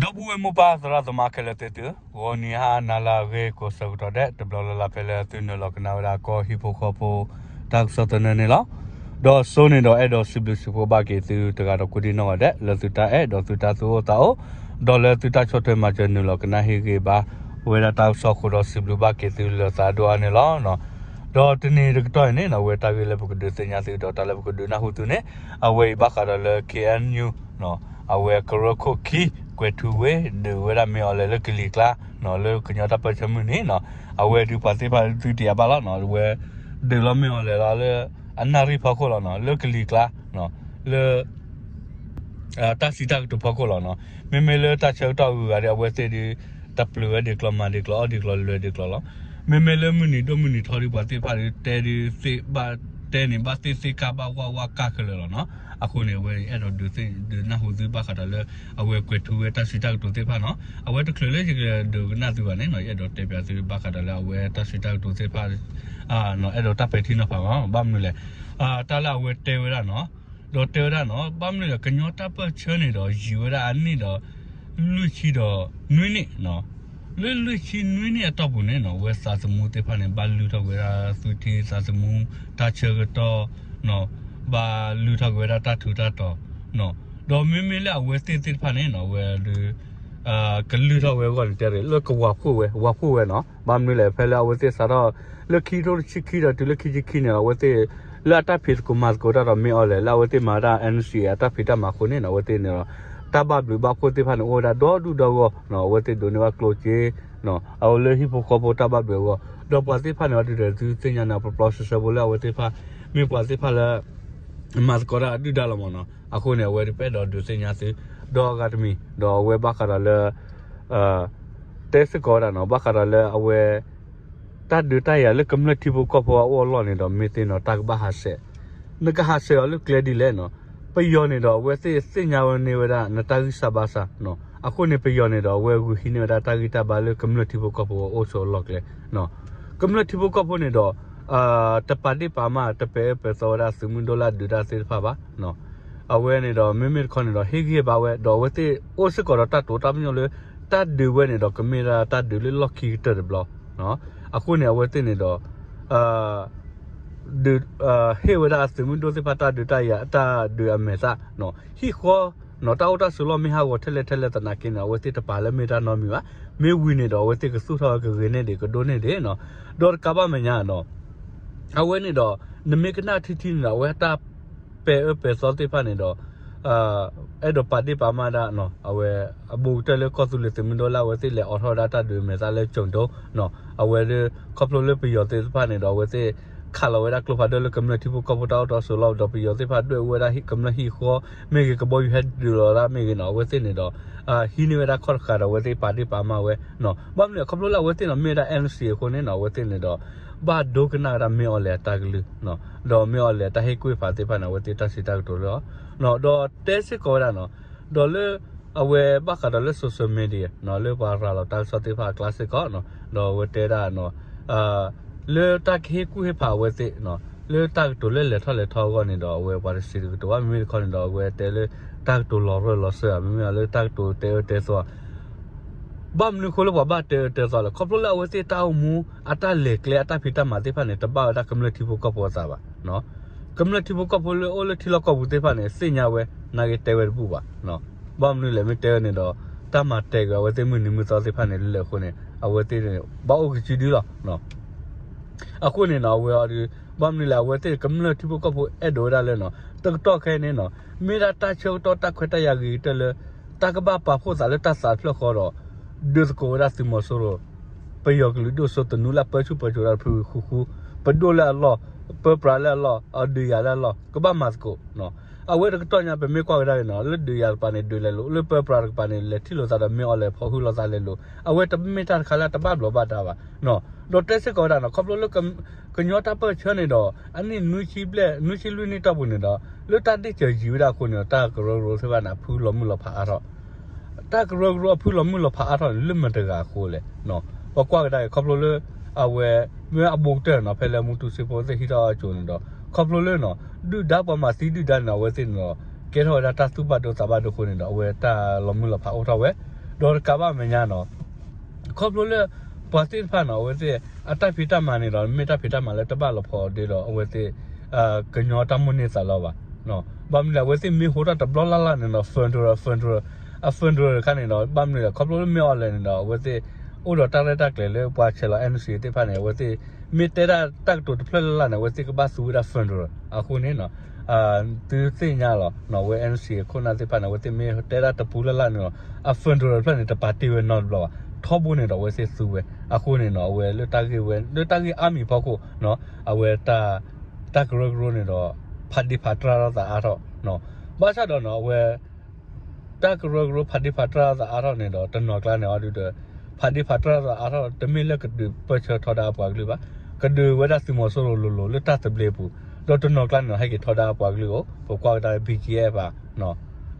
ဒီပုၢ်ဝဲၢ်မိၢ်ပၢ်သရၣ်သမါခဲလၢာ်သ့ၣ်သုဧၢ, ဂီၤနံၤဟါနၤလၢအဂ့ၤကိးဆၢကတီၢ်ဒဲး တဘျီလၢ်လၢ်ဖဲလၢသုနုာ်လီၤကနၣ်ဝဲဒၣ်ကီၢ်ဟံၣ်ဖိဃီဖိ တၢ်ကစီၣ်သနၢၣ်န့ၣ်လီၤ. ဒီးစိန့ၣ်ဒီးအဲၣ်ဒိးစံးဘျုးစံးဖှိၣ်ဘၣ်က့ၤသုတဂၤဒီးကိးဒံနီၢ်ဂၤဒဲး လၢသုတၢ်အဲၣ်ဒီးသုတၢ်သူၣ်အိၣ်သးအိၣ် ဒီးလၢသုတၢ်ဆီၣ်ထွဲမၤစၢၤနုာ်လီၤကနၣ်ဟ့ၣ်ဂံၢ်ဘါ ဝဲဒၣ်တၢ်ကစီၣ်အဃိဒီးစံးဘျုးဘၣ်က့ၤသုလၢသးဒိၣ်အါန့ၣ်လီၤ. ဒီးတနံၤတကတီၢ်အံၤန့ၣ် အဝဲတၢ်ဂ့ၢ်လၢပကဒုးသ့ၣ်ညါသုဒီးတၢ်လၢပကဒုးနၢ်ဟူသုန့ၣ် အဝဲအံၤဘၣ်ဃးဒီးလၢ K N U အဝဲကရၢခိၣ်ခံ ကွဲၤထူဝ့ၣ် ဒုးဝဲဒၣ်မ့ၢ်အီၤလဲၤလၢကလံၤကျါ လၢကညီတၢ်ပၢၢ်ဆၢမုၢ်နံၤနီၤ အဝဲဒုးပှၤသ့ၣ်တဖၣ်သုတယၤဘၣ်လီၤနီၤ အဝဲဒုးလီၤမ့ၢ်အီၤလဲၤလီၤလၢ အနၣ်ရံၣ်ဖီခိၣ်လီၤနီၤ လၢကလံၤကျါ လၢ တၢ်စံးတၢ်ကတိၤဖီခိၣ်လီၤနီၤ မ့မ့ၢ်လၢတၢ်ဆၢကတီၢ်အဂုၤအဂၤဒီး အဝဲသ့ၣ်ဒုး တပျုာ်ဝဲဒ်ကျီၢ်မၤဒ်ကျီၢ်အီၣ်ဒ်ကျီၢ်လွဲဒ်ကျီၢ်လီၤ. မ့မ့ၢ်လၢမုၢ်နံၤဒိၣ်မုၢ်နံၤထီဒီး ပှၤသ့ၣ်တဖၣ်ဒုး တဲဒုးသ့ၣ်ဘၣ်တဲန့ၣ် ဘၣ်သ့ၣ်သ့ၣ်ကၢ်ဘၣ်ဝၣ်ဝၣ်ကၢ်ခဲလၢာ်လီၤနီၤ. အဃိန့ၣ် အဝဲအဲၣ်ဒိးဒုးသ့ၣ်ဒုးနၢ်ဟူသုဘၣ်ဃးဒီးလၢ အဝဲကွဲၤထူဝ့ၣ်တၢ်စံးတၢ်ကတိၤသ့ၣ်တဖၣ်နီၤ အဝဲတချုးလၢယကဒုးကနၣ်သုဘၣ်န့ၣ်နီၤ ယအဲၣ်ဒိးတဲပၠးသုဘၣ်ဃးဒီးလၢအဝဲတၢ်စံးတၢ်ကတိၤသ့ၣ်တဖၣ် အဲၣ်ဒိးတၢ်ပဲာ်ထံနီၤဖးမး ဘၣ်မနုၤလဲၣ် တၢ်လၢအဝဲတဲဝဲဒၣ်နီၤ ဒီးတဲဝဲဒၣ်နီၤ ဘၣ်မနုၤလဲၣ် ကညီတၢ်ပၢၢ်ဆၢန့ၣ်ဒီး ယံာ်ဝဲဒၣ်အနံၣ်ဒီး လွံၢ်ဆံဒီးနွံနံၣ်နီၤ လၢလွံၢ်ဆံနွံနံၣ်အတီၢ်ပူၤန့ၣ်နီၤ အဝဲသးသမူသ့ၣ်တဖၣ်န့ၣ် ဘၣ်လုၢ်ထီၣ်က့ၤဝဲဒၣ်သူၣ်ထံသးသမူ တၢ်ဆၢကတီၢ် ဘၣ်လုၢ်ထီၣ်က့ၤဝဲဒၣ်တၢ်ထူးတၢ်တီၤ ဒီးမ့မ့ၢ်လၢအဝဲသ့ၣ်သ့ၣ်တဖၣ်န့ၣ်နီၤ အဝဲဒုး ကလုၢ်ထီၣ်ဝဲအဂီၢ်န့ၣ် တဲရ့ၣ် လၢကဝၤဖှိၣ်ဝဲ ဝၤဖှိၣ်ဝဲနီၤ ဘၣ်မနုၤလဲၣ် ဖဲလၢအဝဲသ့ၣ်စးထီၣ် လၢခံကထိတဆံခံဒီးတုၤလၢခံဆံခံန့ၣ် အဝဲသ့ၣ် လၢအတၢ်ဖံးသကိးမၤသကိးတၢ်ဒီးမ့ၢ်အီၤလဲၣ် လၢအဝဲသ့ၣ်မၤဝဲဒၣ် N C A အတၢ်ဖံးတၢ်မၤအဃိန့ၣ်နီၤ အဝဲသ့ၣ်န့ၣ်ဒီး တၢ်ဘၣ်ဘျုးဘၣ်ဖှိၣ်သ့ၣ်တဖၣ်န့ၣ် အိၣ်ဝဲဒၣ်ဒီဒူၣ်ဒီဂီၢ်နီၤ အဝဲသ့ၣ်ဒိးန့ၢ်ဘၣ်ကျိၣ်စ့ အဝဲလၢဟံၣ်ဖိဃီဖိတၢ်ဘၣ်ဘျုးအဂီၢ် ဒီးပှၤသ့ၣ်တဖၣ်န့ၣ် အီၤဒုးဒီးသုသ့ၣ်ညါန့ၣ် ပျီပျီဆှဲဆှဲဖိလၢအဝဲသ့ၣ်တဖၣ် မ့ၢ်ပှၤသ့ၣ်တဖၣ်လၢ မၤသကိးတၢ်ဒုၣ်ဒါလီၤမးနီၤ အဃိန့ၣ် အဝဲဒုးပအဲၣ်ဒိးဒုးသ့ၣ်ညါသု ဒီးအဂၤတမံၤ ဒီးအဝဲဘၣ်ဃးဒီးလၢ တဲစ့ၢ်ကီးဝဲဒၣ်နီၤ ဘၣ်ဃးဒီးလၢအဝဲ တၢ်ဒုးတၢ်ယၤလၢကမျၢၢ်ထံဖိကီၢ်ဖိအအိၣ်အလီၢ်န့ၣ်ဒီး မ့ၢ်သ့ၣ်နီၤ တၢ်ကဘၣ်ဟးဆှဲး နကဟးဆှဲးအီၤလၢကျဲဒ်လဲၣ်နီၤ ပယီၤန့ၣ်ဒီး အဝဲသ့ၣ်သ့ၣ်ညါဝဲန့ၢ်ဝဲဒၣ် နတၢ်ဂံၢ်စၢ်ဘါစၢ်နီၤ အဃိန့ၣ် ပယီၤန့ၣ်ဒီး အဝဲဂုာ်ဟံးန့ၢ်ဝဲဒၣ်တၢ်ဂံၢ်တၢ်ဘါလၢကမျၢၢ်ထံဖိကီၢ်ဖိအအိၣ်ဆိးအလီၢ်ကျဲ ကမျၢၢ်ထံဖိကီၢ်ဖိန့ၣ်ဒီး တပာ်ဒ့ၣ်ပာ်မၢ် တပဲာ်အၢပဲာ်သီဝဲဒၣ်သုးမုၢ်ဒိၣ်လၢအဒုးတၢ်သ့ၣ်တဖၣ်ဘၣ် အဝဲန့ၣ်ဒီး မ့မ့ၢ်တခီန့ၣ်ဒီး ဟ့ၣ်ဂံၢ်ဟ့ၣ်ဘါဝဲ ဒီးအဝဲသ့ၣ်အိၣ်စ့ၢ်ကီးဒီးတၢ်တိာ်တၢ်ပညိၣ်လၢ တၢ်ဒုးဝဲန့ၣ်ဒီး ကမ့ၢ်ဒၣ်တၢ်ဒုးလၢလီၢ်ခံကတၢၢ်တဘျီ အဃိန့ၣ် အဝဲသ့ၣ်န့ၣ်ဒီး ဒုး ဟ့ၣ်ဝဲဒၣ်သုးမုၢ်ဒိၣ်သ့ၣ်တဖၣ်တၢ်ဒုးတၢ်ယၤ တၢ်ဒုးအမဲာ်သၣ် ဟံၣ်ဃီ တၢ်အိၣ်တၢ်ဆိးလီၢ်မ့ၢ်ဟးဂီၤထဲလဲၣ်ထဲလဲၣ်သနာ်က့န့ၣ် အဝဲသ့ၣ်တပာ်လၢမ့ၢ်တၢ်နီတမံၤဘၣ်. မ့ၢ်ဝံၤန့ၣ်ဒီး အဝဲသ့ၣ်ကသူၣ်ထီၣ်ဝဲကဂ့ၤန့ၢ်ဒံး ကဒိၣ်န့ၢ်ဒံးနီၤ. ဒီးတကးဘၣ်မဲာ်ညါနီၤ အဝဲန့ၣ်ဒီး နမ့ၢ်ကနၣ်ထံထံန့ၣ်ဒီး အဝဲတၢ်ပဲာ်အၢပဲာ်သီသ့ၣ်တဖၣ်န့ၣ်ဒီး အဲၣ်ဒိးပာ်ဒ့ၣ်ပာ်မၢ်ဒၣ်နီၤ အဝဲ အဘူးကတၢၢ်လၢကီၢ်သူလ့ၤသုးမုၢ်ဒိၣ်လၢအဝဲသ့ၣ်လဲၤအိးထီၣ်ဝဲဒၣ်တၢ်ဒုးအမဲာ်သၣ်လၢကၠိၤဒိနီၤ အဝဲဒၣ် ခီဖျိလၢပယီၤသ့ၣ်တဖၣ်န့ၣ်ဒီး အဝဲသ့ၣ် ခးလီၤဝဲဒၣ်ကျိဖးဒိၣ်လၢကမျၢၢ်ထံဖိကီၢ်ဖိတၢ်အိၣ်တၢ်ဆိးလီၢ် ဒီးပယီၤသ့ၣ်တဖၣ်ဒွဲၣ်ဝဲဒၣ်ကမျၢၢ်ဟံၣ်ဃီ မ့ၢ်ဂ့ၤ ကဘီယူၤဟဲဒုးလီၤဒၣ်မ့ၢ်ဂ့ၤနီၤ အဝဲသ့ၣ်န့ၣ်ဒီး ဟံးန့ၢ်ဝဲဒၣ်ခီၣ်တဃာ်ဒီး အဝဲသ့ၣ်ပာ်ဒ့ၣ်ပာ်မၢ်ဝဲနီၤ. ဘၣ်မနုၤလဲၣ် ခီဖျိလၢအဝဲသ့ၣ်န့ၣ် မ့ၢ်ဝဲဒၣ် N C A အဃိန့ၣ်နီၤ အဝဲသ့ၣ်န့ၣ်ဒီး ဘၣ်ဒိကနၣ်ဝဲဒၣ်မ့ၢ်အီၤလဲၣ်အတၢ်ကလုၢ် ဒီးမ့ၢ်အီၤလဲၣ်တၢ်ဟ့ၣ်ကူၣ်ဟ့ၣ်ဖးသ့ၣ်တဖၣ်န့ၣ် အဝဲသ့ၣ်တၢ်စံးတၢ်ကတိၤလၢအီၤ ဒီးတဲစ့ၢ်ကီးဝဲဒၣ်နီၤ ဒီးလၢ အဝဲဘၣ်ဃးဒီးလၢ social media နီၤ လၢပှၤရၤလီၤတၢ်ကစီၣ်သ့ၣ်တဖၣ်အကျါစ့ၢ်ကီးနီၤ ဒီးအဝဲတဲဒၣ်နီၤ လၢတၢ်ကဟ့ၣ်ကူၣ်ဟ့ၣ်ဖးအဝဲသ့ၣ်နီၤ လၢတၢ်ကတိၤလၢလဲၤထီၣ်လဲၤထီအဂီၢ်န့ၣ်ဒီး အဝဲပှၤတစံးတကတိၤဘၣ် မ့မ့ၢ်တခီန့ၣ်ဒီး အဝဲတဲလၢ တၢ်ကတိၤလီၤရၢၢ်လီၤစၢၤ မ့မ့ၢ်လၢတၢ်ကတိၤတဲအၢတဲသီ ဘၣ်မနုၤအဃိလၢပှၤဘၣ်တဲအၢတဲသီလဲၣ် ခီဖျိလၢအဝဲသ့ၣ်တၢ်အိၣ်မူ အတၢ်လဲၤကျဲအတၢ်ဖံးတၢ်မၤသ့ၣ်တဖၣ်န့ၣ် တဘၣ်ဝဲဒၣ်ကမျၢၢ်ထံဖိကီၢ်ဖိအသးဘၣ် ကမျၢၢ်ထံဖိကီၢ်ဖိလၢအိၣ်လၢထံလီၢ်ကီၢ်ပူၤသ့ၣ်တဖၣ်န့ၣ် သ့ၣ်ညါဝဲ နာ်က့တဲဝဲတဘူၣ်ဘၣ် ဘၣ်မနုၤလဲၣ် မ့ၢ်တဲဝဲန့ၣ်ဒီး တၢ်မၤတဲာ်က့ၤအဝဲသ့ၣ်မုၢ်နံၤမုၢ်သီသ့ၣ်တဖၣ်န့ၣ်လၢာ်အဃိန့ၣ် အဝဲသ့ၣ်န့ၣ် ဘၣ်အိၣ်ကစုဒုလီၤ အဃိန့ၣ်နီၤ အဝဲအီၤဒီး ဘၣ်မနုၤလဲၣ် အဝဲသ့ၣ်ကမျၢၢ်ထံဖိကီၢ်ဖိအဲၣ်ဒိးဝဲဒၣ်လၢနီၤ တကတီၢ်ခဲအံၤန့ၣ်နီၤ မ့ၢ်ဒၣ်တၢ်ဆၢကတီၢ်တၢ်ခွဲးတၢ်ယာ်ဂ့ၤကတၢၢ်လၢ တၢ်ကဘၣ်ပာ်ဖှိၣ်သးလၢတၢ်သးတဖျၢၣ်ဃီဒီး ဒုးသကိးဝဲဒၣ်သုးမီၤစိရိၤ ပယီၤကလုာ်ဒိၣ်စိသနူလၢအပၢဆူၣ်ပၢစိးတၢ်တဖုဃူဃူ ပဒိၣ်လၢအလီၢ် ပၢပြးလၢအလီၢ် အဒုးယၤလၢအလီၢ် ကဘၣ်မၤသကိး အဝဲတကတီၢ်ညါ ပမ့ၢ်ကွၢ်ကဒါက့ၤနီၤ လၢဒုးယၤတကပၤန့ၣ် ဒုးလဲၤလိာ် လၢပၢပြးတကပၤန့ၣ် လဲၤထံၣ်လိာ်သးဒီးမ့ၢ်အီၤလဲၣ် ဖီၣ်ဟုလိာ်သးလဲၤလိာ် အဝဲတမ့ၢ်တၢ်တခါလၢအတဘၣ်ဘျီးဘၣ်ဒါဘၣ် ဒီးတဲစ့ၢ်ကီးဝဲဒၣ်နီၤ ခီဖျိလၢ ကညီတၢ်ပၢၢ်ဆၢန့ၣ်ဒီး အနံၣ်နွံဆံဘျဲၣ် နွံဆံလွံၢ်နံၣ်တီၢ်ပူၤန့ၣ်ဒီး လၢတၢ်ဒ့ၣ်စၢၤယံၤဝဲဒၣ်အဃိန့ၣ်ဒီး တၢ်ကရၢကရိသ့ၣ်တဖၣ်န့ၣ် အဖုလီၤမုၢ်လီၤဖးအါထီၣ် တၢ်ကရၢကရိအဖုလီၤမုၢ်လီၤဖးအါထီၣ်န့ၣ် လၢမတၤတဂၤအဃိလဲၣ် ပကွၢ်ကဒါက့ၤ ခီဖျိလၢ အဝဲ မ့ၢ်အဘူးကတၢၢ်နီၤ ဖဲလၢမူတူစ့ဖိသ့ၣ်ဟံးထီၣ်အစိၤန့ၣ်ဒီး ခီဖျိလၢနီၤ ဒုၣ်ဒါပှၤမၤသံဒုၣ်ဒါန့ၣ် အဝဲသ့ၣ်န့ၣ်ဒီး ကဲထီၣ်ဝဲဒၣ်တၢ်သူၣ်ဘၣ်ဒိသးဘၣ်ဒိအဃိန့ၣ်ဒီး အဝဲတၢ်လီၤမုၢ်လီၤဖးအိၣ်ထီၣ်ဝဲ ဒီးတကးဘၣ်မဲာ်ညါနီၤ ခီဖျိလၢ ပှၤသ့ၣ်တဖၣ်နီၤ အဝဲသ့ၣ် အတၢ်ဖံးတၢ်မၤန့ၣ်ဒီး မ့ၢ်တၢ်ဖံးတၢ်မၤလၢတဘၣ်လီၤဖီဒ့ဒီး အဝဲသ့ၣ် ကညီတၢ်မိၣ်န့ၢ်သးလီဘၣ်. ဘၣ်မနုၤလဲၣ် အဝဲသ့ၣ်မ့ၢ်ဟိထီၣ်တဘျီလၢ်လၢ်န့ၣ်ဒီး federal federal အ federal တခါန့ၣ်ဒီး ဘၣ်မနုၤလဲၣ် ခီဖျိလၢမ့ၢ်အီၤလဲၣ်န့ၣ်ဒီး အဝဲသ့ၣ် အိၣ်ဒီးတၢ်ရဲၣ်တၢ်ကျဲၤလၢပှၤဆဲးလီၤ NCA သ့ၣ်တဖၣ်န့ၣ် အဝဲသ့ၣ် မ့ၢ်တဲဒၣ်တၢ်ကတိၤတဖျၢၣ်လၢ်လၢ်န့ၣ် အဝဲသ့ၣ်ကဘၣ်သူဝဲဒၣ် federal အဃိန့ၣ်နီၤ သုသ့ၣ်ညါလီၤ အဝဲ NCA ခိၣ်နၢ်သ့ၣ်တဖၣ်န့ၣ် အဝဲသ့ၣ်မ့ၢ်တဲဒၣ်တပူၤလၢ်လၢ်န့ၣ်လီၤ အ federal တဖျၢၣ်န့ၣ် တပာ်တ့ၢ်ဝဲနီတဘျီဘၣ် ထီဘိန့ၣ်ဒီးအဝဲသ့ၣ်သူဝဲ အဃိန့ၣ်နီၤ အဝဲလၢတၢ်ဂ့ၢ်ဝဲ လၢတၢ်ဂ့ၢ်အါမံၤဖီခိၣ်နီၤ အဝဲ တၢ်ကရၢကရိန့ၣ်ဒီး ဖးဒ့ဖးတြၢ်ထီၣ်သးအါထီၣ် ဘၣ်ဆၣ်ဒီးနီၤ အဝဲ တၢ်ကရၢကရိဖးဒ့ဖးတြၢ်ထီၣ်သးအါထီၣ်န့ၣ်ဒီး တနီၤကျါန့ၣ်အီၤဒုဒီး ဖးဒ့ဖးတြၢ်ထီၣ်သးအါထီၣ် တမ့ၢ်လၢကဒုးပၢၢ်ဆၢထီဒါအပှၤကလုာ်ဘၣ် ကဒုးဝဲဒၣ်သုးမီၤစိရိၤလိၤလိၤလၢတၢ်သဘျ့အပူၤ ဒီးတနီၤကျါန့ၣ်ဒီး ဟဲက့ၤထီဒါအပှၤကလုာ်အိၣ် ပကွၢ်ကဒါ BGF ဘၣ်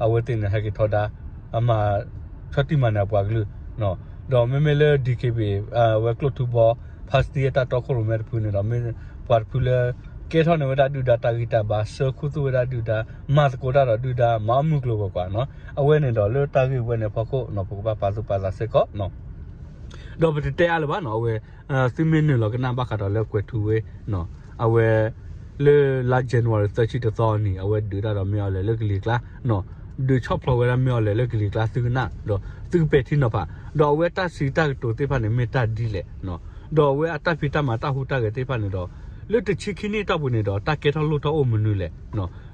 အဝဲသ့ၣ်န့ၣ် ဟဲက့ၤထီဒါ အမၤ ဆီၣ်တံၢ်မၤနၢၤအပှၤကလုာ် ဒီးမ့မ့ၢ်လၢ DKBA ဝဲကျိၣ်ထူဘီ ဖါစတံအတၢ်တီခိၣ်ရိၣ်မဲတဖုန့ၣ်ဒီး မ့ၢ်ပှၤတဖုလၢ ကဲထီၣ်န့ၢ်ဝဲဒၣ်ဒုၣ်ဒါတၢ်ဂံၢ်တၢ်ဘါ ဆှၢခူသူၣ်ဝဲဒၣ်ဒုၣ်ဒါ မၤသကိးတၢ်ဒီးဒုၣ်ဒါ မၤအီၣ်မုၢ်ကျိၤဝဲၤကွာ်နီၤ အဝဲန့ၣ်ဒီးလၢတၢ်ဂ့ၢ်ဝဲန့ၣ်ဖီခိၣ်နီၤ ပကဘၣ်ပာ်သူၣ်ပာ်သးစ့ၢ်ကီး ဒီးပတတဲအါလၢၤဘၣ်နီၤ အဝဲ သုမ့ၢ်နုာ်လီၤကနၣ်ဘၣ်ဃးဒီးလၢကွဲၤထူဝ့ အဝဲ လၢလါ January သၢဆံတသီအနံၤ အဝဲဒုးတၢ်ဒီးမ့ၢ်အီၤလဲၣ်လၢကလံၤကျါ ဒုးဆီၣ်ဖျိးဝဲဒၣ်မ့ၢ်အီၤလဲၣ်လၢကလံၤကျါ သုကနၣ် ဒီးသုကပဲာ်ထံနီၤဖး ဒီးအဝဲတၢ်စံးတၢ်ကတိၤသ့ၣ်တဖၣ်န့ၣ် မ့ၢ်တၢ်ဒ်လဲၣ် ဒီးအဝဲအတၢ်ဖံးတၢ်မၤတၢ်ဟူးတၢ်ဂဲၤသ့ၣ်တဖၣ်န့ၣ်ဒီး လၢတဆံခံနံၣ်အတီၢ်ပူၤန့ၣ်ဒီး တၢ်ကဲထီၣ်လိၣ်ထီၣ်အိၣ်မနုၤလဲၣ်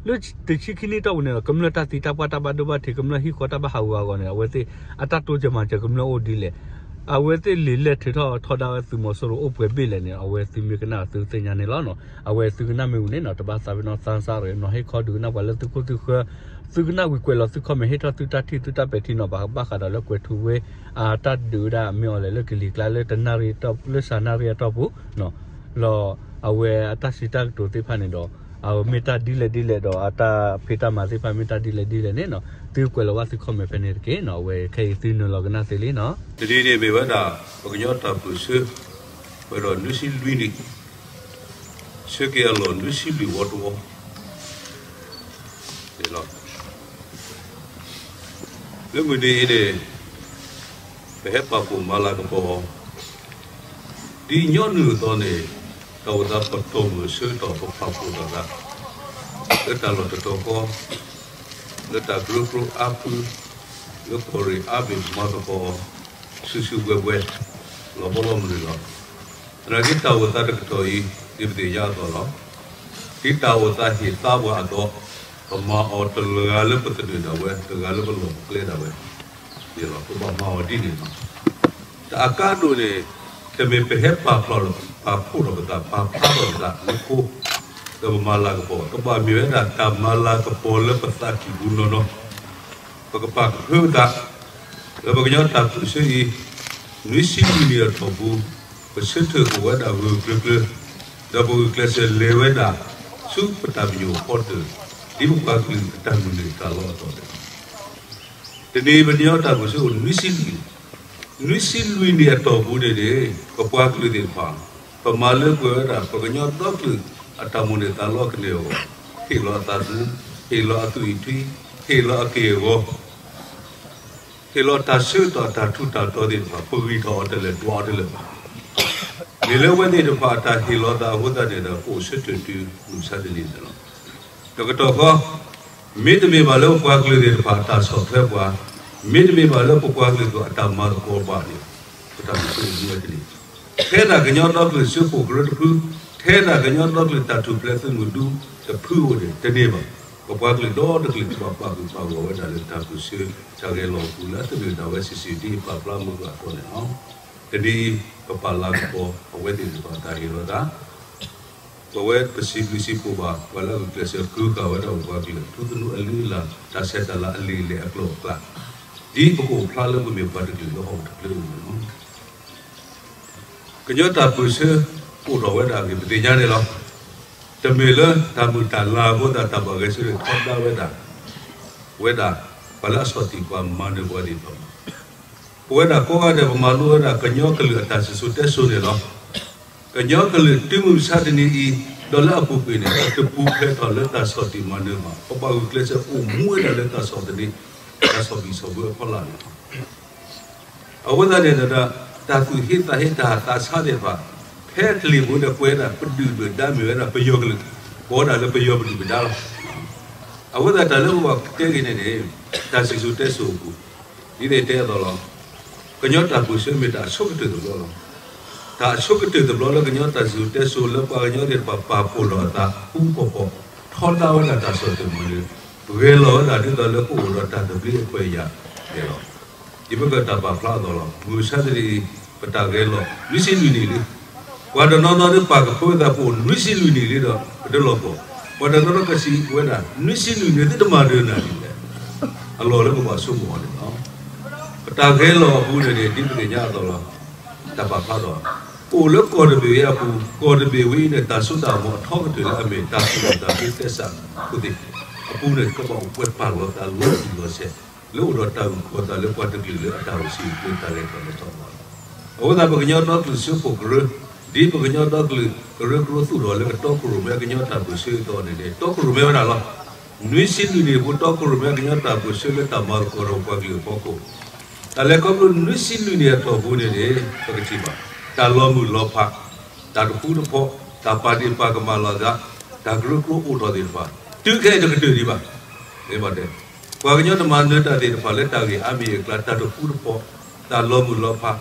လၢတဆံခံနံၣ်အတီၢ်ပူၤန့ၣ်ဒီး ကမျၢၢ်တၢ်သံတၢ်ပှၢ်တၢ်ဘၣ်ဒိဘၣ်ထံး ကမျၢၢ်ဟံၣ်ဃီတၢ်ဘၣ်ဟးဂူာ်ဟးဂီၤန့ၣ် အဝဲသ့ၣ် အတၢ်တိစၢၤမၤစၢၤကမျၢၢ်အိၣ်ဒ်လဲၣ် အဝဲသ့ၣ်လံာ်လဲၢ်ထုးထီၣ်ထီဒါဝဲသုးမီၤစိရိၤအိၣ်ပှဲၤဘ့ၣ်လဲၣ်န့ၣ် အဝဲသုမ့ၢ်ကနၣ်သုသ့ၣ်ညါန့ၣ်လီၤ. အဝဲသုကနၣ်မ့ၢ်ဝံၤန့ၣ်နီၤ တဘၣ်သးပ့ၤနီၣ်သးစၢ်ရ့ၣ်နီၤ ဟ့ၣ်ခီဒုးကနၣ်ပှၤလၢသုခိၣ်သုဃၢၤ သုကနၣ်ဝံၤကွဲးလီၤသု comment ဟ့ၣ်ထီၣ်သုတၢ်ထံၣ်သုတၢ်ပဲာ်ထံနီၤဖး ဘၣ်ဃးဒီးလၢကွဲၤထူဝ့ အတၢ်ဒုးဝဲဒၣ်မ့ၢ်အီၤလဲၣ်လၢကလံၤကျါလၢတနၣ်ရံၣ် လၢစှၤနၣ်ရံၣ်အတီၢ်ပူၤ လီၤ အဝဲအတၢ်စံးတၢ်ကတိၤသ့ၣ်တဖၣ်န့ၣ်ဒီး အဝဲမ့ၢ်တၢ်ဒ်လဲၣ်ဒ်လဲၣ်ဒီးအတၢ်ဖံးတၢ်မၤသ့ၣ်တဖၣ်မ့ၢ်တၢ်ဒ်လဲၣ်ဒ်လဲၣ်န့ၣ်နီၤ သုကွဲးလီၤဘၣ်သု comment ဖဲန့ၣ်တက့ၢ်နီၤ အဝဲခဲအံၤသုနုာ်လီၤကနၣ်သ့လံနီၤ တနံၤန့ၣ်မ့ၢ်ဝဲဒၣ် ပကညီတၢ်ပၢၢ်ဆၢ ပှဲၤဒီးနွံဆံလွံၢ်နံၣ် ဆၢက့ၤအလီၢ်နွံဆံလွံၢ်ဝီတဝီ န့ၣ်လီၤ. လၢမုၢ်နံၤအံၤန့ၣ် ပဟဲပာ်ဖှိၣ်မၤလၤကပီၤ ဒ်ညီနုၢ်အသိးန့ၣ် တၢ်အိၣ်သးပတီၢ်မုၢ်အဆၢကတီၢ်ပပာ်ဖှိၣ်ထီၣ်သး လၢတၢ်လီၢ်တတီၤဃီ လၢတၢ်ကရၢကရိအါဖု လၢကီၢ်ရ့ၣ်အါဘ့ၣ်မၤသကိး စုစုဝဲဝဲ လီၤဘီလီၤမုၢ်န့ၣ်လီၤ. သနာ်က့တၢ်အိၣ်သးတကတီၢ်အံၤ ဒ်ပသ့ၣ်ညါအသိးလီၤ. ဒ်တၢ်အိၣ်သးဟ့ၣ်သါပှၤအသိး ပမၤအီၤတဂၤလၢပသနၢၣ်ဒၣ်ဝဲ တဂၤလၢပလီၢ်ပကျဲဒၣ်ဝဲ န့ၣ်လီၤ. ပဘၣ်မၤအီၤဒ်န့ၣ်လီၤ. တၢ်အကါဒိၣ်န့ၣ် တမ့ၢ်ပဟဲပာ်ဖျါထီၣ် ပာ်ဖှိၣ်ထီၣ်ပသး ပာ်ဖျါထီၣ်ပသးလၢဖိ ဒီးပမၤလၤကပီၤ ကဘၣ်မ့ၢ်ဝဲဒၣ်တၢ်မၤလၤကပီၤလၢပသးကံၢ်ပူၤနီၢ်နီၢ် ပကပာ်ကဖၢပသး လၢပကညီတၢ်ပၢၢ်ဆၢအံၤ နွံဆံလွံၢ်နံၣ်အတီၢ်ပူၤ ပဆၢထၢၣ်အိၣ်ဝဲဒၣ်ဂၢၢ်ဂၢၢ်ကျၢၤကျၢၤ ဒီးပဂုာ်ကျဲးစၢးလဲၤဝဲဒၣ် ဆူပတၢ်ပညိၣ်အဖီတၢၢ် ဒ်ပပှၤကလုာ်အတၢ်မုၢ်လၢ်တၢ်လီအသိးန့ၣ်လီၤ. တနံၤပကညီတၢ်ပၢၢ်ဆၢအိၣ်နွံဆံလွံၢ်နံၣ် နွံဆံလွံၢ်နံၣ်အတီၢ်ပူၤန့ၣ်န့ၣ် ပပှၤကလုာ်သ့ၣ်တဖၣ် ပမၤလၢပှဲၤဝဲဒၣ် ပကညီဒီကလုာ်အတၢ်မိၣ်န့ၢ်သးလီကန့ၢ်အဂီၢ် ဟ့ၣ်လီၤအသးသမူ ဟ့ၣ်လီၤအသွံၣ်အထံ ဟ့ၣ်လီၤအက့ၢ်အဂီၤ ဟ့ၣ်လီၤတၢ်ဆၢကတီၢ်တၢ်ထူးတၢ်တီၤသ့ၣ်တဖၣ် ပဂံၢ်ထီၣ်အီၤတလဲၣ် ဒွးအီၤတလဲၣ်ဘၣ်. မ့ၢ်လၢအဝဲသ့ၣ်တဖၣ်အတၢ်ဟ့ၣ်လီၤသးအဃိသတးန့ၣ်ဒီး ပအိၣ်ဆၢထၢၣ်တုၤမုၢ်မဆါတနံၤန့ၣ်လီၤ. တကတီၢ်ဃီ မ့တမ့ၢ်ဘၣ်လၢပပှၤကလုာ်သ့ၣ်တဖၣ်အတၢ်ဆီၣ်ထွဲပှၤ, မ့တမ့ၢ်ဘၣ်လၢပပှၤကလုာ်သ့ၣ်အတၢ်မၤသကိးဘၣ်န့ၣ် ပတၢ်ပၢၢ်ဆၢအိၣ်မူဝဲတန့ၢ်. ထဲဒၣ်ကညီဒီကလုာ်စၢဖှိၣ်ကရၢတဖု, ထဲဒၣ်ကညီဒီကလုာ်တၢ်ထူၣ်ဖျဲးသုးမုၢ်ဒူတဖုအိၣ်န့ၣ် တန့ၢ်ဘၣ်. ပပှၤကလုာ်ဒီတကလုာ် ပဘၣ်ပာ်ဂၢၢ်ပာ်ကျၢၤဝဲဒၣ်လၢတၢ်ပၢၢ်ဆၢ တၢ်ဂဲၤလိာ်အပူၤလၢအသနၢၣ်ဒၣ်ဝဲ စံးစံးဒ်အံၤ ပာ်ဖျါမုၢ်ဂၢ်အသိးန့ၣ်လီၤ. တနံၤအံၤ ပပာ်လၤကပီၤအဝဲသ့ၣ်တဖၣ်တၢ်ဟ့ၣ်လီၤသး ပဝဲပစံးဘျုးစံးဖှိၣ်ဘၣ် ပှၤလၢအဂုာ်ကျဲးစၢးဃုဃာ်ဝဲဒၣ်ပပှၤကလုာ် ထူသနူအလုၢ်အလၢ် တၢ်ဆဲးတၢ်လၤအလံာ်အလဲၢ်အကျိၤအကျဲ ဒ်ပကအိၣ်ဖျါလၢပမ့ၢ်ပှၤတကလုာ်လၢဟီၣ်ခိၣ်တဖျၢၣ်အံၤန့ၣ်လီၤ. ကညီတၢ်ပၢၢ်ဆၢ အိၣ်ထီၣ်ဝဲဒၣ်အဂ့ၢ် ပသ့ၣ်ညါန့ၣ်လီၤ. တမ့ၢ်လၢတၢ်မုာ်တၢ်လၤအဃိသတး တၢ်ဘၣ်ဂဲၤဆၢထၢၣ်ထီဒါဝဲဒၣ် ဝဲဒၣ် ပှၤလၢအဆီၣ်တံၢ်ပှၤမၤနၢၤပှၤသ့ၣ်တဖၣ် ပဝဲဒၣ်ကိးဂၤဒဲး ပမၤလိဝဲဒၣ်ကညီကလုာ်အတၢ်စံၣ်စိၤတဲစိၤန့ၣ်လီၤ. ကညီကလုာ်တုၤမုၢ်မဆါတနံၤအံၤ ဒီးလၢအပူၤကွံာ်န့ၣ် တပူၤဖျဲးထီၣ်လၢတၢ်ဆီၣ်တံၢ်မၤနၢၤဘၣ်. ပဘၣ်ဂုာ်ကျဲးစၢးအိၣ်မူဝဲဒၣ်လၢတၢ်ဆီၣ်သနံး တၢ်ဆီၣ်ဘံၣ်ဆီၣ်ဘၢအဖီလာ်န့ၣ်လီၤ. အဝဲသတးန့ၣ်ဒီး တၢ်သူၣ်ဟ့သးဟ့တၢ်သးဆါသ့ၣ်တဖၣ် ဖဲကလံၤပူၤဒီးကွဲးဒၣ်ပဒုၣ်ပဒါမ့ၢ်ဝဲဒၣ်ပယီၤကလုာ်, ကိးဒၣ်လၢပယီၤပဒုၣ်ပဒါလီၤ. အဝဲသတးတၢ်လၢပဘၣ်တဲဂ့ၤန့ၣ်န့ၣ် တၢ်စံၣ်စိၤတဲစိၤအပူၤ ဒ်န့ၣ်တဲအသိးလီၤ. ကညီတၢ်ပၢၢ်ဆၢမ့ၢ်တၢ်အဆိကတၢၢ်တဘျီလီၤ. တၢ်အဆိကတၢၢ်တဘျီလၢကညီတၢ်စံၣ်စိၤတဲစိၤလၢပှၤကညီသ့ၣ်တဖၣ်ပာ်ဖှိၣ်ထီၣ်အသး ဃူဖီၣ်ဖီၣ် ထီဒါဝဲဒၣ်တၢ်ဆီၣ်တံၢ်မီၤလၢ ဂဲၤလီၤဝဲဒၣ်ဒ်သိးလၢကအိၣ်ဒီးတၢ်သဘျ့အခွဲးအယာ်န့ၣ်လီၤ. ဒ်ပကတၢ်ပာ်ဖျါအသိးလီၤ. မုၢ်မဆါတနံၤအံၤ ပတၢ်ဂဲၤလီၤ နွံဆံလွံၢ်နံၣ်လံ. ပှၤတနီၤနီၤဒ်ပာ်ကဖၢဝဲသးပအိၣ်နွံဆံလွံၢ်နံၣ်လံဒီး ပတလီၤပှီၢ်, ပှၤတနီၤနီၤကစံးဝဲဒၣ် နွံဆံလွံၢ်နံၣ်သုတမၤဒၢနၤဒ်လဲၣ်. အလီၢ်လၢပဘၣ်ဆိကမိၣ်အီၤန့ၣ်လီၤ. ပတၢ်ဂဲၤလီၤအပူၤန့ၣ်န့ၣ် ဒ်ပသ့ၣ်ညါအသိးလီၤ. တၢ်ပာ်ဖျါထီၣ် ပအိၣ်လၢကီၢ်တဘ့ၣ်အံၤအပူၤ, ကီၢ်တဘ့ၣ်ဝဲအံၤန့ၣ် တၢ်စိတၢ်ကမီၤအထီကတၢၢ်လၢအမ့ၢ်တၢ်သူၣ်လီၢ်သးဖှံသဲစးဖိသ့ၣ်အပူၤန့ၣ် ကဘၣ်အိၣ်ပှဲၤပာ်လီၤသးလီၤတံၢ်လီၤဆဲး လၢအိၣ်ဒီးတၢ်ဂုၤကီၢ်သးလၢပှၤတကလုာ်လၢအတၢ်အိၣ်ဆံးအိၣ်ချ့တၢ်လဲၤထီၣ်လဲၤထီအဂီၢ်လီၤ. အဃိသတးပကညီဒီကလုာ်စၢဖှိၣ်ကရၢ, ဒ်ပကညီဒီကလုာ်ကရၢကရိသူၣ်ထီၣ်လၢကတီခိၣ်ရိၣ်မဲအကညီတၢ်ပၢၢ်ဆၢအသိးန့ၣ်န့ၣ် တီခိၣ်ရိၣ်မဲဝဲဒၣ်လီၤ. နွံဆံလွံၢ်နံၣ်အပူၤ တီခိၣ်ရိၣ်မဲအကညီတၢ်ပၢၢ်ဆၢလၢတၢ်မၤသကိးဒီးပှၤကလုာ်အဖီခိၣ် တၢ်လဲၤခီဖျိနွံဆံလွံၢ်နံၣ်အတီၢ်ပူၤန့ၣ်န့ၣ် ပကထံၣ်ဘၣ် တၢ်လီၤမုၢ်လီၤဖး, တၢ်တဃူတဖိး, တၢ်ပာ်ဒ့ၣ်ပာ်ကမၣ်လိာ်သး, တၢ်ကရၢကရိအိၣ်ထီၣ်သ့ၣ်တဖၣ် တုၤခဲအံၤတကတၢၢ်ဒံးဘၣ်. ပှၤကညီတမၤနၢၤတၢ်သ့ၣ်တဖၣ်လၢတၢ်ဂ့ၢ်အါမံၤအကျါ တၢ်တဃူတဖိး, တၢ်လီၤမုၢ်လီၤဖး,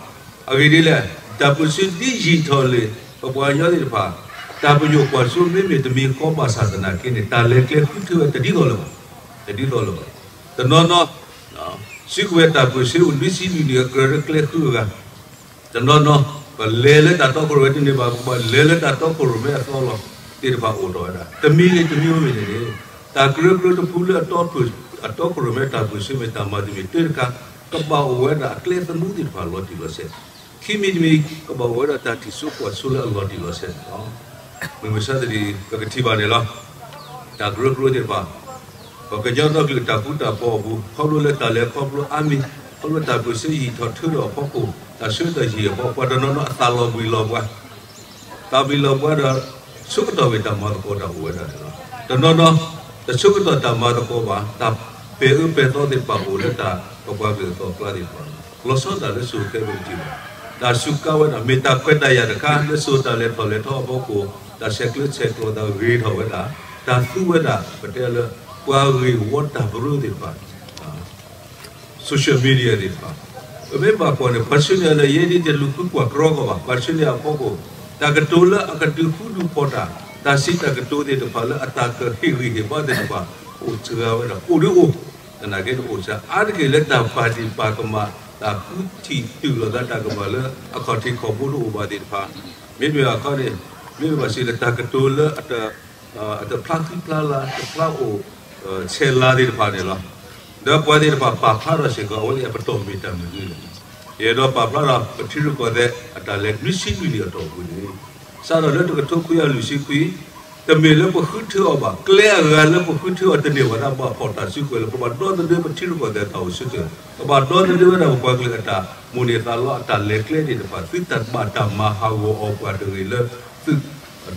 အဂ့ၢ်ဒ်လဲၣ်, တၢ်ပၢၢ်ဆၢဒ်ယံာ်ထီၣ်လံာ် ပပှၤကညီသ့ၣ်တဖၣ် တၢ်ပညိၣ်ကွၢ်စိမ့မ့ၢ်တမံၤဃီဘၣ်ဆၣ်သနာ်က့န့ၣ် တၢ်လဲၤကျဲဃုထၢဝဲတဒ်သိးလၢၤဘၣ်, တဒ်သိးလၢၤဘၣ်. တနီၤနီၤ စုကဝဲၤတၢ်ပၢၢ်ဆၢအိၣ်နွံဆံလွံၢ်နံၣ်အကြၢးလၢကျဲဃုအဂၤ တနီၤနီၤ ပလဲၤလၢတၢ်တီခိၣ်ရိၣ်မဲတန့ၢ်ဘၣ် ပဘၣ်လဲၤလၢတၢ်တီခိၣ်ရိၣ်မဲအသီလီၤသ့ၣ်တဖၣ်အိၣ်ထီၣ်ဝဲဒၣ် တမံၤဂ့ၤတမံၤဂ့ၤန့ၣ်န့ၣ် တၢ်ကရၢကရိတဖုလၢအတီခိၣ်ရိၣ်မဲတၢ်ပၢၢ်ဆၢမ့ၢ်တၢ်မၤတမံၤတၢတခါ ကဘၣ်အိၣ်ဝဲဒၣ်အကျဲသနူသ့ၣ်တဖၣ်လီၤတံၢ်လီၤဆဲး, ခံမံၤတမံၤ ကဘၣ်အိၣ်ဝဲဒၣ်တၢ်ထံၣ်စိကွၢ်စိလၢအလီၤတံၢ်လီၤဆဲးန့ၣ်လီၤ. မုၢ်မဆါတနံၤ ပကထံၣ်ဘၣ်န့ၣ်လီၤ. တၢ်ကရၢကရိသ့ၣ်တဖၣ် ပကညီဒီကလုာ်တၢ်ဃူတၢ်ဖိးအပူၤ ခီဖျိလၢတၢ်လဲၤခီဖျိအါမံၤ ခီဖျိတၢ်ပၢၢ်ဆၢယံာ်ထီၣ်ထၢထီၣ်အဖီခိၣ် တၢ်ဆၢကတီၢ်ယံာ်အဖီခိၣ် ပှၤတနီၤနီၤအသးလီၤဘှံးလီၤဘှါ သးဘှံးလီၤဘှါဒီး ဆိကတီၢ်ဂ့ၤတၢ်မၤသကိးတၢ်အိၣ်ဝဲဒၣ်န့ၣ်လီၤ. တနီၤနီၤ တဆိကတီၢ်တၢ်မၤသကိးဘၣ် တၢ်ပဲာ်အၢပဲာ်သီသ့ၣ်တဖၣ်အိၣ်လၢတၢ်ပပှၤကလုာ်အသိးအကျါသ့ၣ်တဖၣ် လီၤဆီဒၣ်တၢ်လၢစိၤခဲပကထံၣ်ဘၣ် တၢ်စူးကါဝဲဒၣ် မ့ၢ်တၢ်ခွဲးတၢ်ယာ်တခါ လၢစိၤတၢ်လဲၤထီၣ်လဲၤထီအဖီခိၣ် တၢ်ဆဲးကျၢဆဲးကျိးသးဂ့ၤထီၣ်ဝဲဒၣ် တၢ်သူဝဲဒၣ် ပတဲလၢ ပှၤဂ့ၢ်ဝီတၢ်ကရၢသ့ၣ်တဖၣ် social media သ့ၣ်တဖၣ် ပမ့ၢ်ဘၣ်ကွၢ်န့ၣ် ပှၤဆှၢန့ၢ်အီၤလၢယဲဒ်တလူၤဃုကွၢ်ကြီကီးဘၣ် ပှၤဆှၢန့ၢ်အဖီခိၣ် တၢ်ကတိၤလၢအကဒုးဃူဒုးဖိးတၢ် တၢ်စံးတၢ်ကတိၤသ့ၣ်တဖၣ်လၢအတၢ်ကဟ့ၣ်ဂံၢ်ဟ့ၣ်ဘါသ့ၣ်တဖၣ် အိၣ်စှၤဝဲဒၣ် အိၣ်ဒုးအိၣ် သနာ်က့န့ၣ်အိၣ်စှၤ အါတက့ၢ်လၢတၢ်ပာ်ဒ့ၣ်ပာ်ကမၣ် တၢ်ဃုထံၣ်တုၤလိာ်သးတၢ်ကမၣ်လၢအခီၣ်ထံးခီၣ်ဘိတအိၣ်ဘၣ်သ့ၣ်တဖၣ် မ့တမ့ၢ်အခီန့ၣ် မ့ၢ်ဘၣ်စံးလၢတၢ်ကတိၤလၢ အတဖျါဃံဖျါလၤ တဖျါအိၣ် ဆဲးလၤသ့ၣ်တဖၣ်န့ၣ်လီၤ. ဒီးပှၤသ့ၣ်တဖၣ်ပာ်ဖျါထီၣ်စ့ၢ်ကီး အဝဲသ့ၣ်အပတီၢ်မ့ၢ်တၢ်မနုၤလဲၣ်. ယအဲၣ်ဒိးပာ်ဖျါထီၣ် ပထံရူၢ်ကီၢ်သဲးအတၢ်လဲၤနွံဆံလွံၢ်နံၣ်အတီၢ်ပူၤန့ၣ် စးထီၣ်လၢတကထိခွံကယၤလွံၢ်ဆံခွံ တမ့ၢ်လၢပဃုထၢအီၤဘၣ် ကျဲအဂၤလၢပဃုထၢအီၤတန့ၢ်ဘၣ် တၢ်ဘၣ်ဖီၣ်တၢ်စုကဝဲၤလၢ ပဘၣ်ဒီသဒၢပထံရူၢ်ကီၢ်သဲးတၢ်အိၣ်ဆၢထၢၣ် ပဘၣ်ဒီသဒၢဝဲဒၣ်ပပှၤကလုာ်အတၢ်မိၣ်န့ၢ်သးလီအတၢ်လဲၤကျဲသ့ၣ်တဖၣ် သုတၢ်ဘၣ်တၢ်မၤဟးဂီၤအီၤပှၤတဂ့ၤလၢ သုး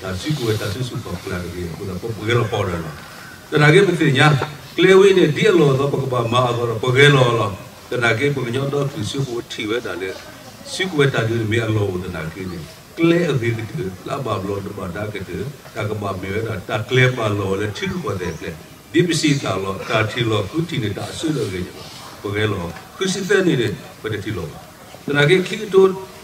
တၢ်စုကဝဲၤတၢ်စုဆူၣ်ခီၣ်ကျၢ်တဂ့ၤအဃိသတး ပဂဲၤလီၤပီၢ်ဒီးလီၤ. သနာ်က့ပသ့ၣ်ညါ ကျဲဝဲန့ၣ် ဒ်အလီၢ်အသီပကဘၣ်မၤအသးဒီး ပဂဲၤလီၤလီၤ. သနာ်က့ပကညီဒီကလုာ်စၢဖှိၣ်ထံၣ်ဝဲဒၣ်လၢ စုကဝဲၤတၢ်ဒုးန့ၣ်မ့ၢ်အလီၢ်အိၣ်သနာ်က့န့ၣ် ကျဲအဂ့ၤကတၢၢ်လၢအဘၣ်ဘျီးတဘၣ်ဒါကတၢၢ် တၢ်ကဘၣ်မ့ၢ်ဝဲဒၣ် တၢ်ကျဲပာ်လီၤအီၤလၢထံရူၢ်ကီၢ်သဲးအကျဲ ဒ်ပစံးတၢ်လီၤ တၢ်ထံၣ်လီၤဃုထံၣ်န့ၣ် တၢ်အဆၢလၢအဂ့ၤန့ၣ်လီၤ. ပဂဲၤလီၤ ဃုဆံသၢနံၣ်န့ၣ် ပတထံၣ်လီၤဘၣ်. သနာ်က့ခံကထ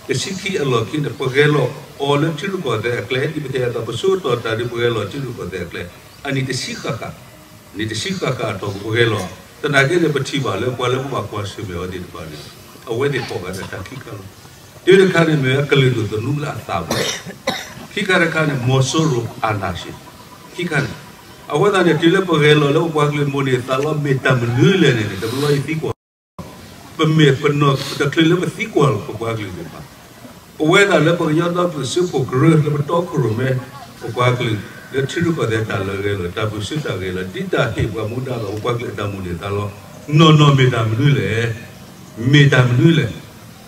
ိတဆံခံအလီၢ်ခံန့ၣ် ပဂဲၤလီၤအီၤလၢထံရူၢ်ကီၢ်သဲးအကျဲ ဒ်ပတဲအသိး ပဆိကတီၢ်တၢ်ဒုးပဂဲၤလီၤထံရူၢ်ကီၢ်သဲးအကျဲ အနံၣ်တဆံဃၣ်ဃၣ် နံၣ်တဆံဃၣ်ဃၣ်အတီၢ်ပူၤပဂဲၤလီၤ. သနာ်က့န့ၣ် ပထံၣ်ဘၣ်လၢပှၤလၢပဘၣ်ကွၢ်ဆၢၣ်မဲာ်အီၤသ့ၣ်တဖၣ်န့ၣ် အဝဲသ့ၣ်ကိးဂၤဒဲးတၢ်ခံခါလီၤ. တၢတခါန့ၣ်မ့ၢ်ဝဲကလုာ်ဒိၣ်သနူလၢအသးပူၤ, ခံခါတခါန့ၣ် မီၤစိရိၤအာဏာရှင်, ခံခါန့ၣ် အဃိသတးန့ၣ် တုၤလၢပဂဲၤလီၤလၢပပှၤကလုာ်မိၣ်န့ၢ်သးလီမ့ၢ်တၢ်မနုၤလဲၣ်န့ၣ်န့ၣ် တဘျီယသံကွၢ် ပမ့ၢ်ပနီၢ် တချုးလၢပသံကွၢ်လီၤ ပပှၤကလုာ်သ့ၣ်တဖၣ် ပဝဲဒၣ်လၢပကညီဒီကလုာ်စၢဖှိၣ်ကရၢလၢပတီခိၣ်ရိၣ်မဲ ပပှၤကလုာ် လၢထံရူၢ်ကီၢ်သဲးတၢ်လၢဂဲၤလီၤ တၢ်ပၢၢ်ဆၢတၢ်ဂဲၤလီၤ ဒ်တၢ်ဟ့ၣ်ပှၤမူဒါလီၤ ပပှၤကလုာ်အတၢ်မိၣ်န့ၢ်သးလီ နီၢ်နီၢ်မ့ၢ်တၢ်မနုၤလဲၣ်, မ့ၢ်တၢ်မနုၤလဲၣ်.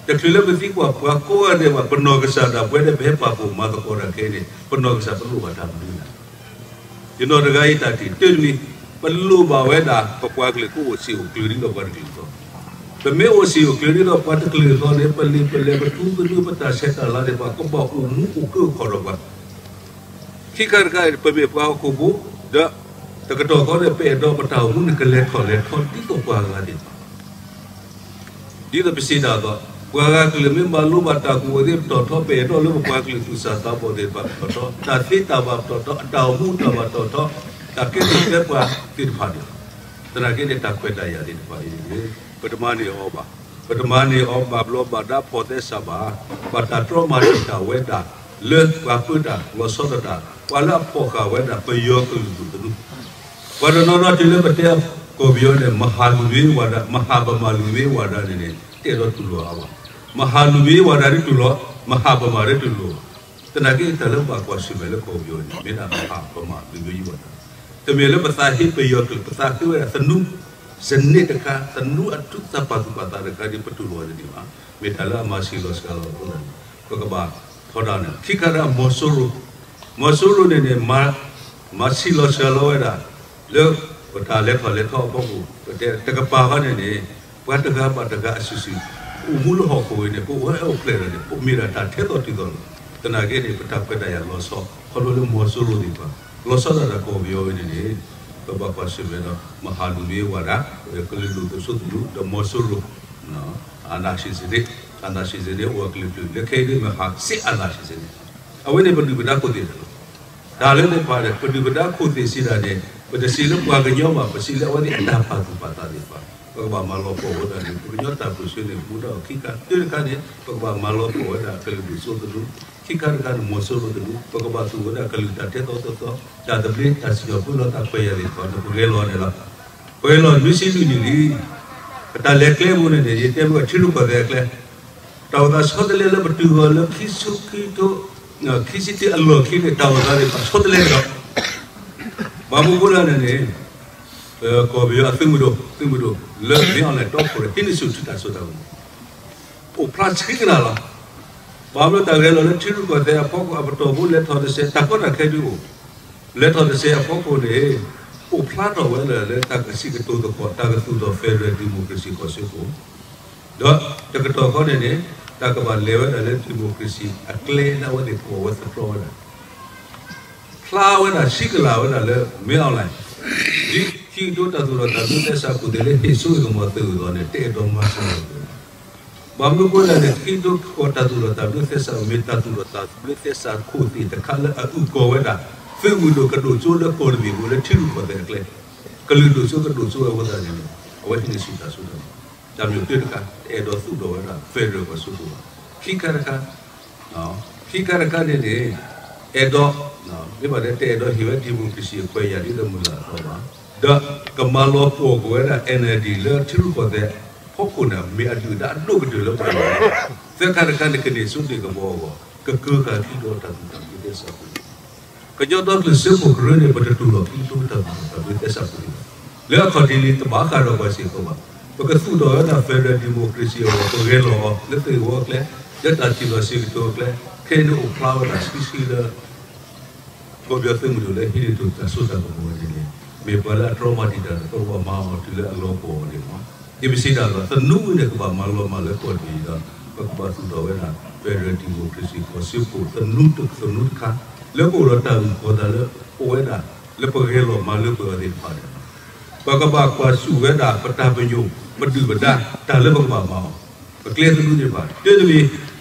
တချုးလၢပသံကွၢ်ပှၤကိးဂၤဒဲးဘၣ် ပနီၢ်ကစၢ်ဒၣ်ပဝဲဒၣ်ပဟဲပာ်ဖှိၣ်မၤသကိးတၢ်ခဲအံၤန့ၣ် ပနီၢ်ကစၢ်ပလိၣ်ဘၣ်တၢ်မနုၤလဲၣ်. ယနီၢ်တဂၤအံၤတၢ်ထံၣ်တၢ်တမံၤ ပလိၣ်ဘၣ်ဝဲဒၣ် ပပှၤကလုာ်ကအိၣ်စ့ၢ်အိၣ်ကျၢၤဒ်သိးပှၤတကလုာ်အသိး ပမ့ၢ်အိၣ်စံာ်အိၣ်ကျဲၤဒ်သိးပှၤတကလုာ်အသိးန့ၣ် ပလံာ်ပလဲၢ်ပထူပနူပတၢ်ဆဲးတၢ်လၤသ့ၣ်တဖၣ် ကဘၣ်အိၣ်မူအိၣ်ကၢၢ်ခီၣ်ဒီးပှၤ ခံခါတခါ ပမ့ၢ်ပှၤဟီၣ်ခိၣ်ဖိ ဒီး တကတီၢ်ဃီန့ၣ် ပအဲၣ်ဒိးပတၢ်အိၣ်မူန့ၣ် ကလဲၤထီၣ်လဲၤထီဒ်သိးပှၤဂၤသ့ၣ်တဖၣ် ဒ်သိးပစံးတၢ်အသိး, ပှၤဂၤကလုာ်မ့ၢ်မၤလိဘၣ်တၢ်ကူၣ်ဘၣ်ကူၣ်သ့ပတီၢ်ထီ ပအဲၣ်ဒိးလၢပပှၤကလုာ်သူၣ်စၢ်သးဘီၣ်သ့ၣ်တဖၣ်ပတီၢ်ထီ, တၢ်သ့တၢ်ဘၣ်ပတီၢ်ထီ, အတၢ်အိၣ်မူတၢ်ဘၣ်တီၢ်ထီ, တၢ်ကဲထီၣ်ကဲပှၤသ့ၣ်တဖၣ်န့ၣ်, သနာ်က့န့ၣ် တၢ်ခွဲးတၢ်ယာ်သ့ၣ်တဖၣ်အံၤန့ၣ် ပတမၤန့ၢ်အီၤဘၣ်. ပတမၤန့ၢ်အီၤဘၣ်ဘျီဘၣ်ဒါဖီၣ်သဲစးဘၣ်. ဘၣ်တၢ်တြီမၤတံာ်တာ်ဝဲဒၣ် လၢပှၤပၢတၢ်လီၤဆီဒၣ်တၢ် ပှၤလၢအဖီၣ်ဃာ်ဝဲဒၣ်ပယီၤကလုာ်ဒူၣ်သနူ ပှၤတနီၤနီၤတုၤလၢပတဲကီၢ်ပယီၤန့ၣ် မဟာလူမျိုးဝါဒ, မဟာဗမာလူမျိုးဝါဒန့ၣ်န့ၣ် တအဲၣ်ဒိးတူၢ်လိာ်အါဘၣ်. မဟာလူမျိုးဝါဒဒ်တူၢ်လိာ်, မဟာဗမာဒ်တူၢ်လိာ်ဘၣ်. သနာ်က့တၢ်လၢပဘၣ်ကွၢ်ဆၢၣ်မဲာ်လၢကီၢ်ပယီၤန့ၣ် မ့ၢ်ဒၣ် မဟာဗမာလူမျိုးဝါဒ, တမ့ၢ်လၢပသးဟ့ပယီၤကလုာ် ပသးဃ့ဝဲဒၣ်သနူ စနစ်တခါ သနူအထူအသးပာ်သူၣ်ပာ်သးတခါဒ်ပတူၢ်လိာ်ဝဲတန့ၢ်ဘၣ်. မ့ၢ်တၢ်လၢအမၤဆံးလီၤစှၤလီၤအဃိသတးန့ၣ် ပကဘၣ်ထီဒါန့ၣ် ခံခါတခါ မီၤစိရိၤ, မီၤစိရိၤန့ၣ်န့ၣ် မၤဆံးလီၤစှၤလီၤဝဲဒၣ် လၢပတၢ်လဲၤထီၣ်လဲၤထီအဖီခိၣ် ပတဲတကပၤဃီန့ၣ်န့ၣ် ပှၤတဂၤဘၣ်တဂၤအစုာ်စုာ် အိၣ်မူလၢဟီၣ်ခိၣ်ဝဲန့ၣ် ပအိၣ်ဝဲအိၣ်ဖျဲၣ်ဒီးန့ၣ် ပမ့ၢ်ဒၣ်တၢ်ထဲသိးတုၤသိးလီၤ. သနာ်က့န့ၣ် ပတၢ်ခွဲးတၢ်ယာ်လီၤဆီ ခီဖျိလၢမီၤစိရိၤသ့ၣ်တဖၣ် လီၤဆီဒၣ်တၢ်ကီၢ်ပယီၤဝဲန့ၣ်န့ၣ် ပဘၣ်ကွၢ်ဆၢၣ်မဲာ်ဒီး မဟာလူမျိုးဝါဒ, ကလုာ်ဒူၣ်သုးစိသနူ ဒီးမီၤစိရိၤ အာဏာရှင်စနစ်, အာဏာရှင်စနစ်အိၣ်အကလုာ်ကလုာ် လၢခဲအံၤဒ် မဟာစစ်အာဏာရှင်စနစ်န့ၣ် အဝဲန့ၣ်ပဒုၣ်ပဒါခိၣ်သ့ၣ်တဖၣ်လီၤ. တၢ်လၢသ့ၣ်တဖၣ်န့ၣ် ပဒုၣ်ပဒါခိၣ်သ့ၣ်စံးဒၣ်န့ၣ် ပတစံးလၢပှၤကညီဘၣ် ပစံးလၢအဝဲသ့ၣ်အတၢ်ပာ်သူၣ်ပာ်သးသ့ၣ်တဖၣ် ပကဘၣ်မၤလီၤပှီၢ်ဝဲဒၣ်န့ၣ် ပကညီတၢ်ပၢၢ်ဆၢန့ၣ် မူဒါအီၤခံခါ တုၤတခါန့ၣ် ပကဘၣ်မၤလီၤပှီၢ်ဝဲဒၣ်ကလုာ်ဒူၣ်စိသနူ, ခံခါတခါန့ၣ် မီၤစိရိၤသနူ ပကဘၣ်သူၣ်ဝဲဒၣ်ကလုာ်တၢ်ထဲသိးသိးသိး တၢ်သဘျ့တၢ်စံၣ်ညီၣ်ပၢလီၤတၢ်ခွဲးယာ်သ့ၣ်တဖၣ်န့ၣ် ပဂဲၤလီၤန့ၣ်လီၤ. ပဂဲၤလီၤနွံဆံလွံၢ်နံၣ်လံ ပတၢ်လဲၤကျဲပူၤန့ၣ်န့ၣ် ယတဲမ့ၢ်ဝဲထံရူၢ်ကီၢ်သဲးအကျဲ တၢ်အိၣ်သးဆီတလဲလၢပတုၤဂီၤလၢခံဆူခံထိ ခံဆံတၢအလီၢ်ခံန့ၣ် တၢ်အိၣ်သးသ့ၣ်တဖၣ်ဆီတလဲဒီး ဘၣ်မနုၤအဃိလဲၣ်န့ၣ်န့ၣ် ကီၢ်ပယီၤအသုးမုၢ်ဒိၣ် သုးမုၢ်ဒိၣ်လၢမ့ၢ်အီၣ်လဲၣ်တီခိၣ်ဒီး ဟံးန့ၢ်ဆူၣ်ထံတၢ်စိတၢ်ကမီၤ အိၣ်ဖျါဆံးကလာ်လီၤ. ဘၣ်မနုၤတၢ်ဂဲၤလီၤလၢထံရူၢ်ကီၢ်သဲးအဖီခိၣ် အပတီၢ်ဖိလဲၤထီၣ်တစဲး တၢ်ကီတၢ်ခဲဒုးအိၣ် လဲၤထီၣ်တစဲးအဖီခိၣ်န့ၣ် အိၣ်ဖျါထီၣ်ဝဲလၢ လၢတၢ်ကစံးကတိၤသကိး တၢ်ကသူၣ်ထီၣ် federal democracy ကီၢ်စၢဖှိၣ် ဒီးတကတီၢ်ဃီန့ၣ်န့ၣ် တၢ်ကဘၣ်လဲၤဝဲဒၣ်လၢ democracy အကျဲလၢအဝဲသ့ၣ်ကိးဝဲသတြီဝဲဒၣ် ဖျါဝဲဒၣ်ဆံးကလာ်ဝဲဒၣ်လၢမ့ၢ်အီၣ်လဲၣ် ဒ်ခံကထိတၢ်သူၣ်ထီၣ်တၢ်ဘျၢသဲစးခိၣ်သ့ၣ်လၢဟ့ၣ်စိဟ့ၣ်ကမီၤသုးအသိးန့ၣ် တအဲၣ်ဒိးမၤစၢၤလီၤ ဘၣ်မနုၤအဃိလဲၣ်န့ၣ် ခံကထိတၢ်သူၣ်ထီၣ်တၢ်ဘျၢသဲစး မ့ၢ်တၢ်သူၣ်ထီၣ်တၢ်ဘျၢသဲစးခိၣ်သ့ၣ်တခါလၢအအုၣ်ကီၤဝဲဒၣ် သုးမုၢ်ဒိၣ်ကဒိၣ်စိလၢကီၢ်တဘ့ၣ်ပူၤလၢထံရူၢ်ကီၢ်သဲးအကျဲ ကလုာ်ဒိၣ်စိကဒိၣ်စိဝဲအဃိသတးန့ၣ် အဝဲဟံးန့ၢ်ဆူၣ်တၢ်စိတၢ်ကမီၤ တၢ်မ့ၢ်အိၣ်တၢ်တခါ တအဲၣ်ဒိးသူၣ်ထီၣ်ဝဲဒၣ် federal ကီၢ်စၢဖှိၣ်ဘၣ် ခံခါတခါ ခံခါတခါန့ၣ်န့ၣ် အဲၣ်ဒိး မ့ၢ်ဘၣ်တဲ တအဲၣ်ဒိးဟ့ၣ်ဝဲ democracy အခွဲးယာ်ဒ်သိးမုၢ်လၢ်အသီဘၣ် ဒီးကမၤလီၤပှီၢ်ကွံာ်ဝဲဒၣ် NLD လၢထံရူၢ်ကီၢ်သဲးဖီခိၣ်န့ၣ် မ့ၢ်အဒုၣ်အဒါအဒိၣ်ကတၢၢ်လၢပှၤကညီ သၢခါတခါန့ၣ် ကန့ၢ်စိန့ၢ်ကမီၤအဂီၢ် ကကၢဃာ်ခံကထိတၢ်သူၣ်ထီၣ်တၢ်ဘျၢသဲစးခိၣ် ကညီဒီကလုာ်စၢဖှိၣ်ကရၢန့ၣ် ပတတူၢ်လိာ်ခံကထိတၢ်သူၣ်ထီၣ်တၢ်ဘျၢသဲစးခိၣ်န့ၣ်ဘၣ် လၢအခီၣ်ထံးလံတဘၣ်ဃးဒီးပှၤစ့ၢ်ကီးဘၣ် ပကသူၣ်ထီၣ်ဝဲဒၣ် federal democracy အဂီၢ် ပဂဲၤလီၤအီၤလၢသ့ၣ်ဝီအကျဲ လၢတၢ်ထံၣ်လီၤစ့ၢ်ကတီၢ်အကျဲ ခဲအံၤန့ၣ်အိၣ်ဖျါဝဲဒၣ်ဆံးဆံးလၢ ကီၢ်ပယီၤသုးမုၢ်ဒိၣ်လၢဟံးန့ၢ်တၢ်စိတၢ်ကမီၤဝဲန့ၣ်န့ၣ် မ့ၢ်ပှၤလၢအတြီမၤတံာ်တာ်ဒီး ပကဘၣ်မၤအီၤတုၤလၢအလီၤပှီၢ်အီၤန့ၣ်လီၤ. ယမ့ၢ်စံးတၢ်ဒီး သနူဝဲန့ၣ် ကဘၣ်မၤလီၤမၢ်လၢကီၢ်တဘ့ၣ်ဒီး ပကဘၣ်သူၣ်ထီၣ်ဝဲဒၣ် federal democracy ကီၢ်စၢဖှိၣ်သနူတသနူတခါ လၢပအိၣ်ဒီးတၢ်အုၣ်ကီၤသးလၢ အိၣ်ဝဲဒၣ် လၢပဂဲၤလီၤမၤလၢပှဲၤအီၤသ့ၣ်တဖၣ်န့ၣ်လီၤ. ပကဘၣ်ကွၢ်ဆူၣ်ဝဲဒၣ် ပတၢ်ပညိၣ် ပဒုၣ်ပဒါ တၢ်လၢပကဘၣ်မၤအီၤ ပကျဲသနူသ့ၣ်တဖၣ် တၢတမံၤ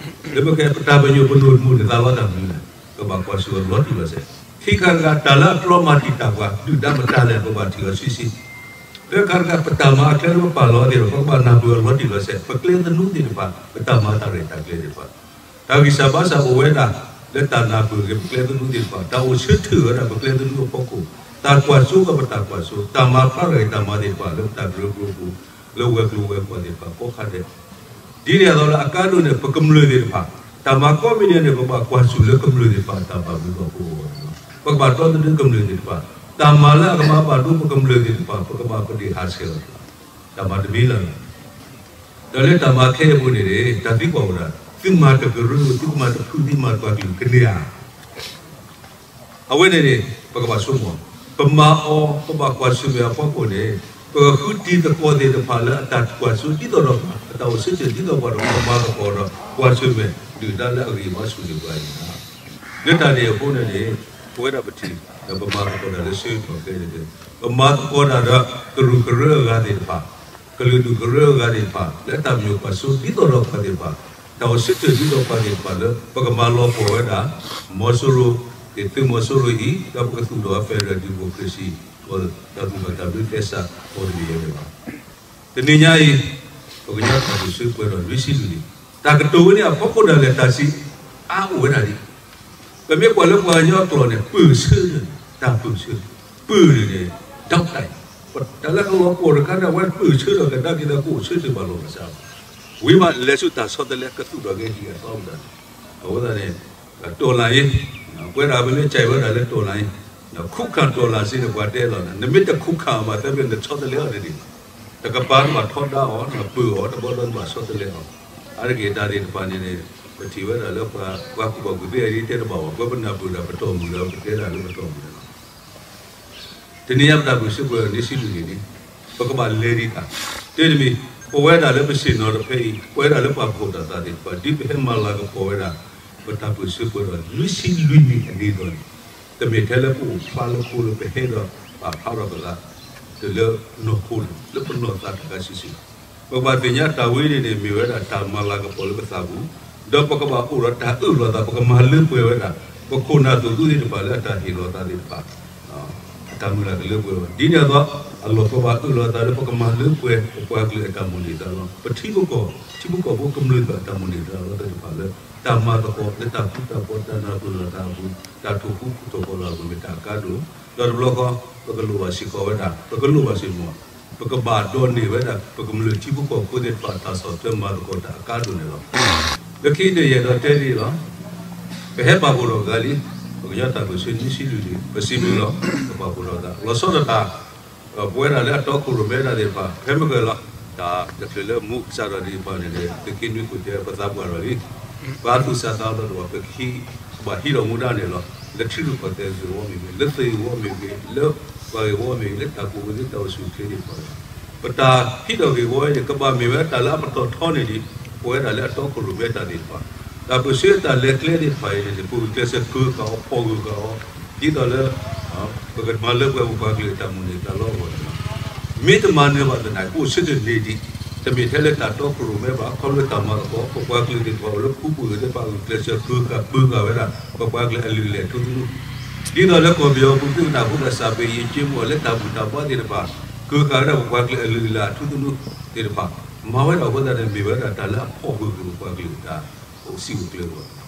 လၢပကဲပတၢ်ပညိၣ်ပနိၣ်တမုာ်န့ၣ် သးလီတၢ်မနုၤလဲၣ် ကဘၣ်ကွၢ်ဆူၣ်အီၤလီၤတံၢ်လီၤဆဲး ခံခါတခါ တၢ်လၢအတြီမၤတံာ်တာ်ပှၤ ဒုၣ်ဒါမတၤလဲၣ် ပဘၣ်ထံၣ်အီၤဆံးဆံး သၢခါတခါ ပတၢ်မၤအကျဲလၢပပာ်လီၤသ့ၣ်ဒီး ပကဘၣ်နၢ်ပၢၢ်အီၤလီၤတံၢ်လီၤဆဲး ပကျဲသနူသ့ၣ်တဖၣ် ပတၢ်မၤတၢ်ရဲၣ်တၢ်ကျဲၤသ့ၣ်တဖၣ် တၢ်ဂံၢ်စၢ်ဘါစၢ်အိၣ်ဝဲဒၣ် လၢတၢ်နၢ်ပၢၢ်က့ၤပကျဲသနူသ့ၣ်တဖၣ် တၢ်အိၣ်ဆၢထၢၣ်ဝဲဒၣ်ပကျဲသနူအဖီခိၣ် တၢ်ကွၢ်စိကပတၢ်ကွၢ်စိ တၢ်မၤဖျါတၢ်ဂ့ၢ်တၢ်မၤသ့ၣ်တဖၣ် လၢပတၢ်ကရၢကရိပူၤ လၢဝဲၤကျိၤဝဲၤကွာ်သ့ၣ်တဖၣ်ကိးခါဒဲး ဒ်န့ၣ်အသိးလၢအကါဒိၣ်န့ၣ် ပကမျၢၢ်သ့ၣ်တဖၣ် တၢ်မၤကိးမံၤဒဲးန့ၣ် ပဘၣ်ကွၢ်ဆူၣ်လၢကမျၢၢ်သ့ၣ်တဖၣ်အတၢ်ဘၣ်မူဘၣ်ဖှီၣ်အဂီၢ်န့ၣ်လီၤ. ပကဘၣ်တီသဒၢကမျၢၢ်သ့ၣ်တဖၣ် တၢ်မၤလၢအကမၤဘၣ်ဒိပကမျၢၢ်သ့ၣ်တဖၣ် ပကဘၣ်ပဒ့ၣ်ဟးဆှဲးလီၤတၢ် တၢ်မၤတမံၤလၢ်လၢ် ဒီးလၢတၢ်မၤခဲအံၤအပူၤန့ၣ် တၢ်သံကွၢ်ဝဲဒၣ် သုမၤတကရၢ သုကမၤတဖု သုမၤတပှၤကလုာ်ကန့ၢ်ဧါ အဝဲန့ၣ်န့ၣ် ပကဘၣ်ဆိကမိၣ် ပမၤအီၤ ပဘၣ်ကွၢ်ဆၢၣ်မဲာ်အဖီခိၣ်န့ၣ် ပဃုတံၤသကိးသ့ၣ်တဖၣ်လၢအတၢ်ကွၢ်စိဒ်သိးဒီးပှၤ, အတၢ်အိၣ်ဆၢထၢၣ်ဒ်သိးပှၤဒီး ပကမၤသကိးဒီး ကွၢ်ဆၢၣ်မဲာ်ဒုၣ်ဒါလၢအဂ့ၢ်ဘါဆူၣ်န့ၢ်ပှၤအံၤလီၤ. လၢတၢ်န့ၣ်အဃိန့ၣ်န့ၣ် ပဝဲဒၣ်ပထံၣ်ဒီးပမၤသကိးတၢ်လၢဆၢကတီၢ်ခဲအံၤန့ၣ် ပမၤသကိးတၢ်ဒီးကရူၢ်ကရၢအဂၤသ့ၣ်တဖၣ်, ကလုာ်ဒူၣ်ကရၢအဂၤသ့ၣ်တဖၣ် လၢတၢ်မ့ၢ်ကွၢ်စိဒ်သိးဒီးပှၤသ့ၣ်တဖၣ်, တၢ်အိၣ်ဆၢထၢၣ်ဒ်သိးပှၤသ့ၣ်တဖၣ်လၢ ပကမၤလီၤပှီၢ်ဝဲဒၣ် မီၤစိရိၤ, က့ၤသုးမီၤစိရိၤအံၤ ဒီးပကသူၣ်ထီၣ် federal democracy တၢ်သူၣ်ထီၣ်တၢ်ဘျုးသဲစးကီၢ်တဘ့ၣ်ဝဲန့ၣ်လီၤ. တနံၤညါအံၤ ပကညီတၢ်ပၢၢ်ဆၢပှဲၤထီၣ်လွံၢ်ဆံလွံၢ်နံၣ်, တၢ်ကတိၤဝဲန့ၣ်အဖီခိၣ်ဒၣ်လဲာ်တၢ်စံးအါအိၣ်ဝဲဒၣ်ဒံး. ပမ့ၢ်ကွၢ်လၢပှၤကညီအကျိာ်န့ၣ် ပၢၢ်ဆၢန့ၣ် တၢ်ပၢၢ်ဆၢ, ပၢၢ်န့ၣ်န့ၣ် ဒီးတၢ်အံၤ တၢ်လၢကလီၤပှီၢ်တခါန့ၣ် အဝဲပၢၢ်ဆၢဒီးကဒါက့ၤသးကအိၣ်ဆၢထၢၣ်ဘၣ်လီၤဘၣ်စးလီၤ. ဝံၤမးလဲၤဆူတၢ်ဆီတလဲကသူၣ်ထီၣ်က့ၤဟံၣ်အသီပူၤတၢ်န့ၣ်, အဃိသတးန့ၣ် တီၢ်လၢ်အံၤ ပဝဲဒၣ်ပမ့ၢ်စံးဝဲဒၣ်လၢတီၢ်လၢ်အံၤ ခုခံတီၢ်လၢ်စ့ၢ်န့ၣ် ပှၤတဲလီၤန့ၣ် နမ့ၢ်တခုခံဘၣ် သၢပျဲနဆီတလဲအီၤတန့ၢ်ဘၣ်. တကပၤနဘၣ်ထီဒါအီၤ နပၢၢ်အီၤ တဘျီဒီးနဘၣ်ဆီတလဲအီၤ. အါတက့ၢ်တၢ်သ့ၣ်တဖၣ်န့ၣ်န့ၣ် ပထံၣ်ဝဲဒၣ်လၢပှၤ ပှၤကူၣ်ဘၣ်ကူၣ်သ့အံၤတဲတဘၣ်ဘၣ် ပဝဲပနၢ်ပၢၢ်ဒၣ်ပတီၢ်မုၢ်ဒီးပတဲဒၣ်လၢပတီၢ်မုၢ်န့ၣ်လီၤ. တနံၤညါပတၢ်ပၢၢ်ဆၢပှဲၤထီၣ်လွံၢ်ဆံလွံၢ်နံၣ်န့ၣ် ပကဘၣ်လဲၤဒံးတၢ်, တနံၤ ပဝဲဒၣ်လၢပဆ့ၣ်နီၤတဖဲအံၤ ပဝဲဒၣ်လၢပှၤဖှီၣ်တၢ်သးသ့ၣ်တဖၣ် ဒ်ပဟဲမၤလၤကပီၤဝဲဒၣ် ပတၢ်ပၢၢ်ဆၢပှဲၤထီၣ်လွံၢ်ဆံလွံၢ်နံၣ်အန့ၣ်အသိးန့ၣ် တမ့ၢ်ထဲလၢပအိၣ်ဖျါလၢခိလၢပဟဲဒီးပာ်ဖျါထီၣ်ပသး တုၤလၢနီၢ်ခိလၢ လၢပနီၢ်သးတဂၤစုာ်စုာ်လီၤ. ပကဘၣ်သ့ၣ်ညါတၢ်ဝဲန့ၣ်န့ၣ် မ့ၢ်ဝဲဒၣ်တၢ်မၤလၤကပီၤလၢပသးပူၤ, ဒီးပကဘၣ်အိၣ်ဒီးတၢ်အၢၣ်လီၤသး ပကမၤလၢပှဲၤဝဲဒၣ် ပခိၣ်နၢ်သိၣ်သူသ့ၣ်တဖၣ်လၢအတၢ်ဟ့ၣ်လီၤသးသ့ၣ်တဖၣ် အတၢ်မုၢ်လၢ်ကလၢပှဲၤဝဲ ဒ်န့ၣ်အသိး အလီၢ်ကဘၣ်အၢၣ်လီၤသးလၢပကမၤလၢပှဲၤ ပပှၤကလုာ်အတၢ်မိၣ်န့ၢ်သးလီၤ. ပထံပကီၢ် ထံဖိကီၢ်ဖိကမျၢၢ်သ့ၣ်တဖၣ်အတၢ်မိၣ်န့ၢ်သးလီၤသ့ၣ်တဖၣ်လၢ တၢ်မၤသကိးလၢတၢ်ဃူတၢ်ဖိး တၢ်နၢ်ပၢၢ်လိာ်သးအပူၤ တၢ်ထူၣ်ဃူထူၣ်ဖိးလီၤအပူၤ မ့ၢ်တၢ်အကါဒိၣ်, ဒီးတဘျီဃီ ပကလိၣ်ဘၣ်စ့ၢ်ကီးဝဲဒၣ် ပကလိၣ်ဘၣ်စ့ၢ်ကီး ပကဘၣ်ဒိးန့ၢ်ဝဲဒၣ် ပကမျၢၢ်ထံဖိကီၢ်ဖိသ့ၣ်တဖၣ် တၢ်ဆီၣ်ထွဲမၤသကိးတၢ်အကါဒိၣ်န့ၣ်လီၤ. လၢခံန့ၣ်ယအဲၣ်ဒိးတဲဒ်အံၤလီၤ. ပဟဲပာ်ဖှိၣ်ထီၣ်ပှၤလံ, ပကညီတၢ်ပၢၢ်ဆၢနွံဆံလွံၢ်နံၣ် ပစံးဘျုးလီၤ ပပာ်ဖှိၣ်ထီၣ်သး လီၤဆီဒၣ်တၢ် ပဝဲဒၣ်လၢအတီခိၣ်ရိၣ်မဲတၢ်သ့ၣ်တဖၣ် ဖဲမ့ၢ်ကဲလီၤ တၢ်တချုးလၢမူကစၢ်ဒီးသ့ၣ်တဖၣ်န့ၣ် သုးက့နွံခိၣ်တဲ ပသးပှၢ်လီၤလံ. ပှၤသူၣ်စၢ်သးဘီၣ်တဖၣ် ပကဟံး ပဘၣ်ဟံးထီၣ်မူဒါန့ၣ်လီၤ. လၢထံရူၢ်ကီၢ်သဲးဂ့ၢ်ဝီမ့ၢ်ဂ့ၤ, လၢသုးဂ့ၢ်ဝီမ့ၢ်ဂ့ၤ, လၢပှၤဂ့ၢ်ဝီမ့ၢ်ဂ့ၤ, လၢတၢ်ကူၣ်ဘၣ်ကူၣ်သ့တၢ်အိၣ်ဆူၣ်အိၣ်ချ့သ့ၣ်တဖၣ် ပတၢ်ဟံးထီၣ်ဂ့ၢ်ဝီအံၤန့ၣ် ကဘၣ်မ့ၢ်ဝဲတၢ်လၢအပတီၢ်ထီန့ၢ်ဒံး ပဝဲဒၣ်လၢအတီခိၣ်ရိၣ်မဲတၢ်သ့ၣ်တဖၣ်, တၢ်ပၢၢ်ဆၢတၢ်လဲၤကျဲသ့ၣ်တဖၣ်အံၤန့ၣ် ပဂုာ်ကျဲးစၢးကၢဃာ်အီၤ ဖီၣ်ဂၢၢ်ဃာ်အီၤ ဒ်သိးလၢ ပကမၤလၢပှဲၤပပှၤကလုာ်အတၢ်မိၣ်န့ၢ်သးလီအဂီၢ်န့ၣ်လီၤ. မ့ၢ်တမၤနၢၤဘၣ်သနာ်က့ အိၣ်ဆၢထၢၣ်န့ၢ်ဒံး, တမ့ၢ်ထဲလၢတၢ်တီခိၣ်ရိၣ်မဲဘၣ် ခီဖျိတၢ်မၤသကိး ပပှၤကလုာ်သ့ၣ်တဖၣ်အိၣ်လၢပူၤကွံာ်သ့ၣ်တဖၣ် ဂုာ်ကျဲးစၢးကၢဃာ်ပၢဃာ်ဝဲဒၣ် ပပှၤကလုာ်အလုၢ်အလၢ်ထူသနူ ဒ်သိးလၢကီၢ်ပယီၤပူၤသုကနၢ်ဟူဒီး စၢ်ဘ့ၣ်ယံာ်က့မူအီၤလၢတၢ်ဘူၣ်တၢ်ဘါသ့ၣ်တဖၣ် ကၢဃာ်ဝဲဒၣ်ပပှၤကလုာ်အလုၢ်အလၢ်ထူသနူသ့ၣ်တဖၣ် မၤဝဲဒၣ်အဃိသတးန့ၣ် မ့ၢ်ဝဲဒၣ်တၢ်လၢအဖီၣ်ဂၢၢ်ဃာ်ပပှၤကလုာ်အတၢ်အိၣ်စံာ်အိၣ်ကျၢၤအဂီၢ်လီၤ.